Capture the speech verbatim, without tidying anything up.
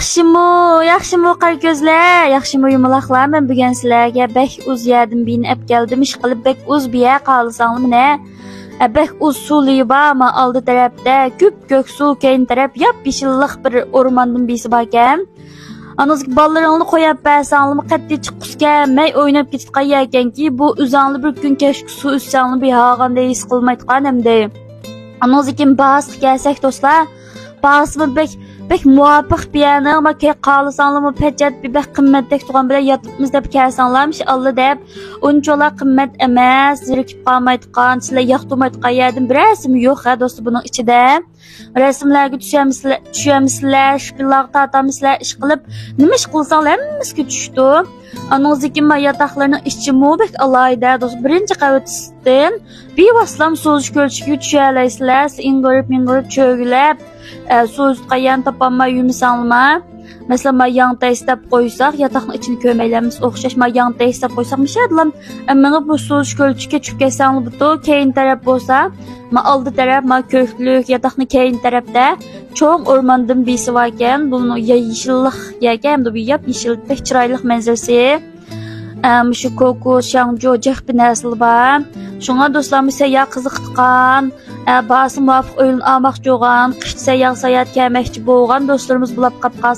ياخشىمۇ، ياخشىمۇ قارا كۆزلەر، ياخشىمۇ يۇمىلاقلار؟ مەن بۈگۈن سىلەرگە بەك ئۇز يەردىن بىيىنى ئەپ كەلدىم. ئىشقىلىپ بەك ئۇز بىيە، خالىساڭلار مېنى. ئە، بەك ئۇز سۇ لېيى بار، ما ئالدى تەرەپتە كۆپكۆك سۇ، كەينى تەرەپ ياپيېشىللىق بىر ئورماندىن بىيىسى باركەن. ئانىڭىزغا بالىلىرىڭلارنى قويۇپ بەرسەڭلارمۇ قەتئىي چىققۇسى كەلمەي ئويناپ كېتىدىغان يەركەنكى، بۇ ئۆزەڭلار بىر كۈن كەچكۈ سۇ ئىچسەڭلار بىھارغاندەك ھېس قىلمايدىغان ئەمدى. ئانىڭىزدىن كېيىن باھاسىغا كەلسەك دوستلار، باھاسىمۇ بەك، بەك مۇۋاپىق بىيەنىڭ، ما كەي-، خالىساڭلارمۇ پەجەت بىر بەك قىممەتتەك تۇرغان بىلەن ياتىمىز دەپ كەلسەڭلار، مىشئاللا دەپ، ئۇنچىۋالا قىممەت ئەمەس، زېرىكىپ قالمايدىغان، سىلەر ياقتۇرمايدىغان يەردىن بىرەرسىمۇ يوق ھە دوستلار بۇنىڭ ئىچىدە. رەسىملەرگە چۈشەمسىلەر، چۈشەمسىلەر، شپىللارغا تارتامسىلەر، ئىشقىلىپ نېمە ئىش قىلساڭلار ھەممىسىگە چۈشتۇ. ئانىڭىزدىن كېيىن ما ياتاقلىرىنىڭ ئىچىمۇ بەك ئالاھىدە دوستلار، بىرىنچى قەۋىتى سىرتتىن بىۋاسىتىلا سۇ ئۈزۈش كۆلچىكىگە چۈشەلەيسىلەر، سىز ئىڭغىرىپ مىڭغىرىپ چۆگىلەپ، ئە، سۇ ئۈزۈتقان يەرنى تاپالماي يۈرمىسەڭلارما. مەسىلەن، ما ياڭ تەيسە دەپ قويساق، ياتاقنىڭ ئىچىنى كۆرمەيلەمىز ئوخشاش، ما ياڭ تەيسە دەپ قويساق، مىشەدىلام مېڭىپ بۇ سۇ ئۈزۈش كۆلچىكىگە چۈشۈپ كەتسەڭلار بۇتۇ، كەينى تەرەپ بولسا، ما ئالدى تەرەپ، ما كۆكلۈك، ياتاقنىڭ كەينى تەرەپتە چوڭ ئورماندىن بىيىسى باركەن. بۇنىڭ يا-، يېشىللىق يەركەن، ئەمدى بۇ ياپيېشىل، بەك چىرايلىق مەنزىرىسى. ئە، مۇشۇ كوكۇس، شاڭجۇ، جىخپىن ھەسىلى بار. شۇڭا دوستلار، مۇشۇ سەيياھ قىزىقىدىغان، ئە، باھاسى مۇۋاپىق ئۆيلىنى ئالماقچى بولغان، قىشتا سەيياھ ساياھەت كەلمەكچى بولغان دوستلىرىمىز بولۇپ قاپ قالسا،